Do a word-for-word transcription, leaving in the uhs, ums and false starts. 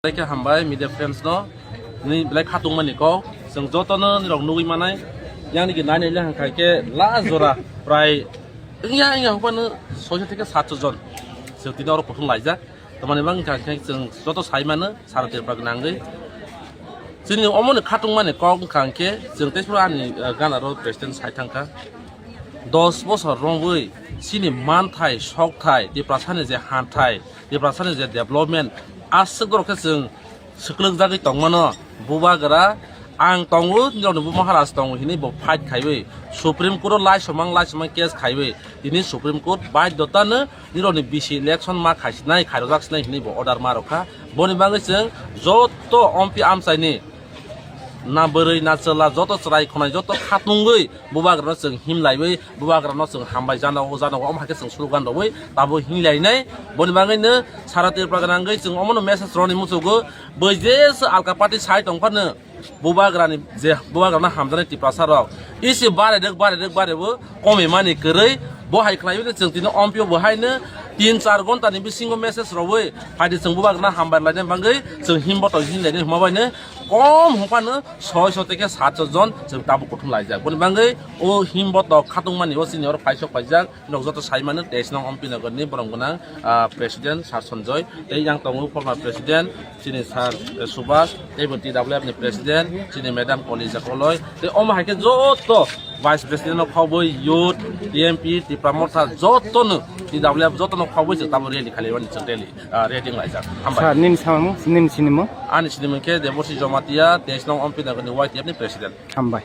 Belai khe hambai media friends no, nini belai khatungmani kok, chwng jotono nirok nugwi manai, yang nini nai nai le hangkha khe last jora prai wngya wngya hopano soiso theke satso jon chwng tini oro kuthum laijak. Tamani bang wngkha khe chwng joto sai mano sara Tripura nangwi. Chini omoni khatungmani kok wngkha khe chwng tei ani, eh, gana ro president sai thangkha. Dos bosor romwi chini manthai, sokthai, Tiprasani je hanthai, Tiprasani je development, aswk borok khe chwng swklwk jagwi tongmano. Bubagra ang tongo, nirokni bu Maharaj tongo hinwi bo fight khaiwi Supreme Court o laisomang laisomang case khaiwi tini Supreme Court baidhotano nirokni bisi election ma khaisinai, khairojak sinai hinwi bo order ma rokha. Boni bagwi chwng joto ompi amchaini na bwrwi na chwla joto chwrai khonai joto khatungwi bubagrano chwng himlaiwi bubagrano chwng hambai jana o jana o omo hai khe chwng slogan rwwi tabo himlainai. Boni bagwino sara Tripura nangwi chwng omono message rwni muchugo, bui je se alka party sai tongphano bubagrani je bubagrano hamjaknai Tiprasa rok isi bare rwk bare rwk bare bo komimani kwrwi bo hai khlaiwi chwng tini ompi o bo haino tin char ghonta ni bisingo message rwwi phaidi chwng bubagrano hambai laina bagwi chwng himboto himlainai hwnma baino kom hwnphano soiso tei khe satso jon chwng tabuk kuthum laijak. Boni bagwi o himboto khatungmani o chini oro paisok paijak, nok joto sai mano teis nong Ompi Nagar ni borom gwnang, ah, president Sar Sanjoy tei yang tongo former president chini Sar, eh, Subhas tei bo T W F ni president chini madam Kolija Koloi tei omo hai khe joto vice president no khobwi youth, T M P, Tipra Motha joto no T W F joto no khobwi chwng tamo rally khali mani chwng rally, ah, rally wng laijak. Hambai. Sir, nini samung, nini sinimo? Ani sinimung khe Deborsi Jomatia, teis nong Ompi Nagar ni Y T F ni president. Hambai.